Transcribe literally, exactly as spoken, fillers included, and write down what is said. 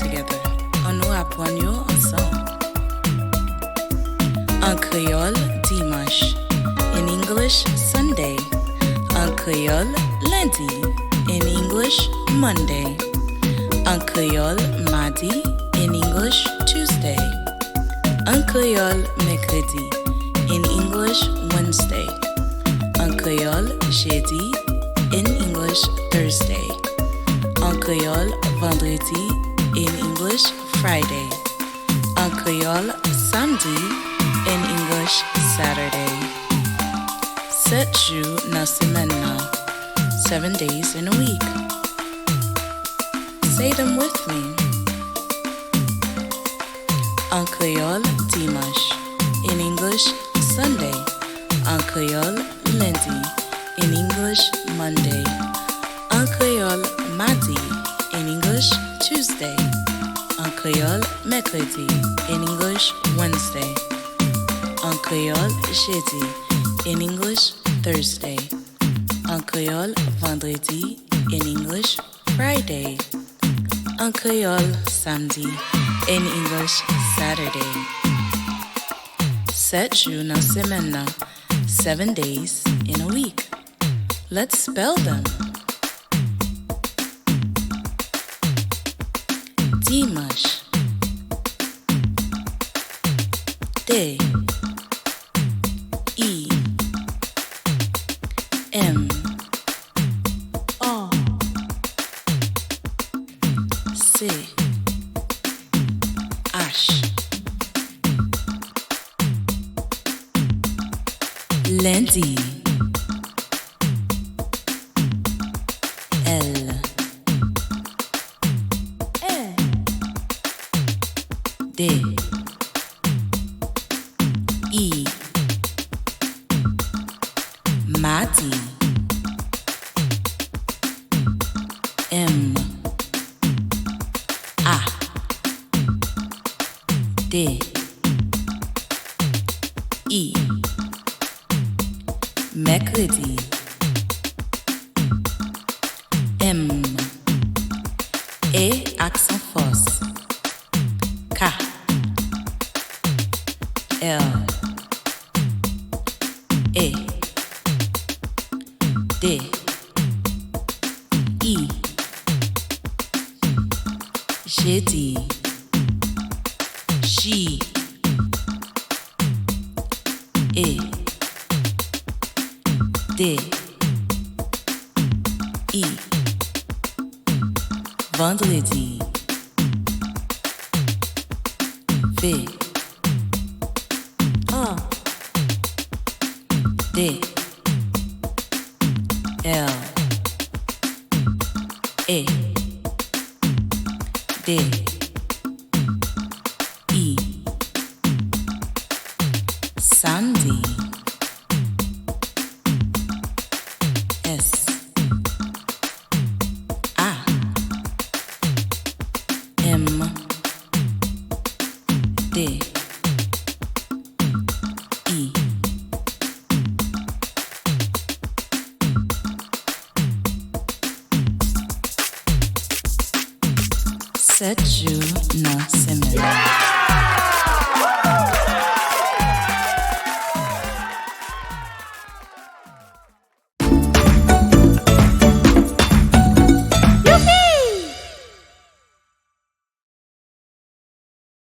together. Ann nou aprann yo ansanm. An kreyòl, dimanch. In English, Sunday. An kreyòl, lendi. In English, Monday. An kreyòl, madi. In English, Tuesday. An kreyòl, mèkredi. In English, Wednesday. An kreyòl, jedi. In English, Thursday. An kreyòl, vandredi. In English, Friday. An kreyòl, samdi. In English, Saturday. Sèt jou nan semèn nan. Seven days in a week. Say them with me. An kreyòl, dimanch. In English, Sunday. An kreyòl, lendi. In English, Monday. An kreyòl, madi. In English, Tuesday. An kreyòl, mèkredi. In English, Wednesday. An kreyòl, jedi. In English, Thursday. An kreyòl, vandredi. In English, Friday. An kreyòl, samdi. In English, Saturday. Sèt jou nan semèn nan. Seven days in a week. Let's spell them. Dimanch. D I M A C H. Lendi. L E D I. Madi. M A D I. Mèkredi. M E, aksan fòs. K L E D I. Jedi. J E D I. Vandredi. V A D L E D I. Samdi. S A M D I. Sèt jou nan semèn nan.